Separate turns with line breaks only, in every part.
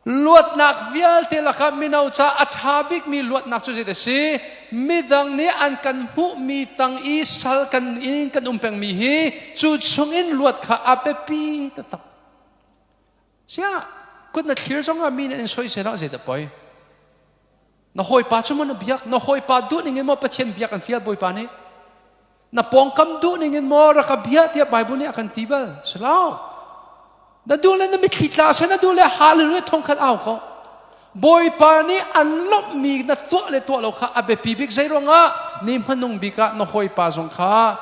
Luatnak vialte lakah mino ca a ṭha bikmi luatnak cu zei a si? Midang nih an kan hmuhmi tang i sal kan in kan um pengmi hi cu chungin luat kha a biapi taktak. Siah, kut na thlir zongah mi nih an soisel ah zeidah poi? Na hawipa cu maw na biak? Na hawipa duh ning in maw Pathian biak an fial Bawipa nih? Na pawngkam duh ning in maw rak ka bia tiah Bible nih a kan ti bal? Si lo. Na duh le na mitthli tla seh, na duh le hallelujah thongkhat au ko. Bawipa nih an lawmhmi na tuah le tuah lo kha a biapi bik zei ruangah ni hmanung bik ah na hawipa zong kha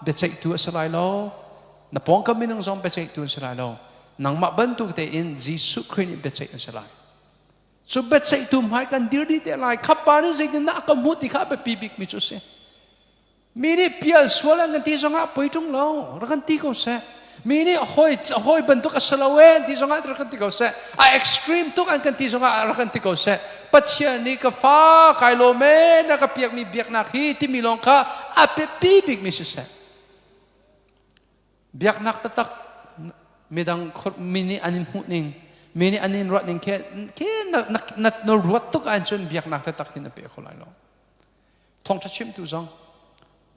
biaceihtu a si lai lo. Na pawngkam minung zong biaceihtu an si lai lo. Nangmah bantuk tein Jesuh Khrih nih biaceih an si lai. Cu biaceihtu hmai kan dir dih te lai. Khapa nih zeitindah a ka hmuh ti kha a biapi bikmi cu a si. Mi nih pial sual an kan ti zongah poi ṭung lo, rak kan ti ko seh. Mi nih hawi hawi bantuk a si lo e an ti zongah rak kan ti ko seh. A extreme tuk an kan ti zongah rak kan ti ko seh. Pathian nih ka fa kai lawm e na ka piakmi biaknak hi timi lawng kha a biapi bikmi si seh. Biaknak taktak midang mi nih an in hmuh ning mi nih an in ruat ning khi khi na na na ruat tuk ahcun biaknak taktak hin a pe kho lai lo. Thawngṭha chimtu zong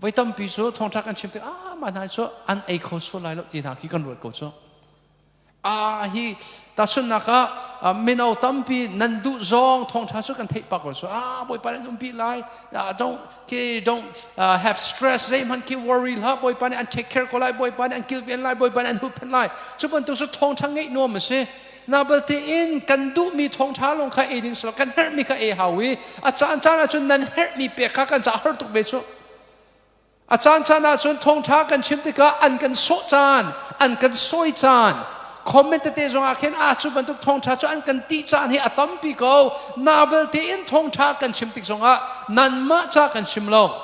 voi tampi cu thawngṭha kan chim tik ah mah hna cu an ei kho sual lai lo ti hna khi kan ruat ko cu. A hi tahchunhnak ah mino tampi nan duh zong thawngṭha cu kan theih pak ko so ah Bawipa nih an umpi lai don't ke don't have stress zeihmanh khi worry hlah Bawipa nih an take care ko lai Bawipa nih an kilven lai Bawipa nih an huhphenh lai cu bantuk cu thawngṭha ngeih nuam a si na balte in kan duhmi thawngṭha lawng kha ei ding si lo kan herhmi kha ei hau i a caan caan ahcun nan herhmi pek kha kan ca har tuk ve cu. A caancaan ahcun thawngṭha kan chim tikah an kan sawh caan, an kan sawi caan, comment tete zongah khin ah cu bantuk thawngṭha cu an kan ti caan hi a tampi ko. Na belte in thawngṭha kan chim tik zongah nanmah ca kan chim lo.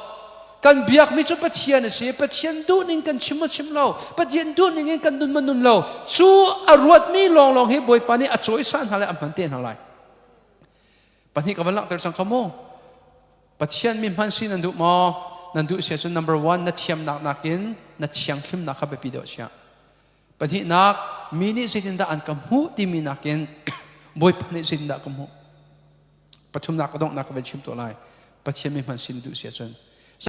Kan biakmi cu Pathian a si. Pathian duhning kan chim maw chim lo. Pathian duhning in kan nun maw nun lo. Cu a ruatmi lawnglawng hi Bawipa nih a cawisan hna lai, a hman te hna lai. Pahnih ka van langhter cang kha mu. Pathian mi hman si nan duh maw? Nan duh si ahcun number one na thiamnak nakin na thianghlimnak kha biapi deuh chiah. Pahnihnak, mi nih zeitindah an ka hmuh timi nakin Bawipa nih zeitindah ka hmuh. Pathumnak ka donghnak ka van chim tuah lai. Pathian mi hman si na duh si ahcun.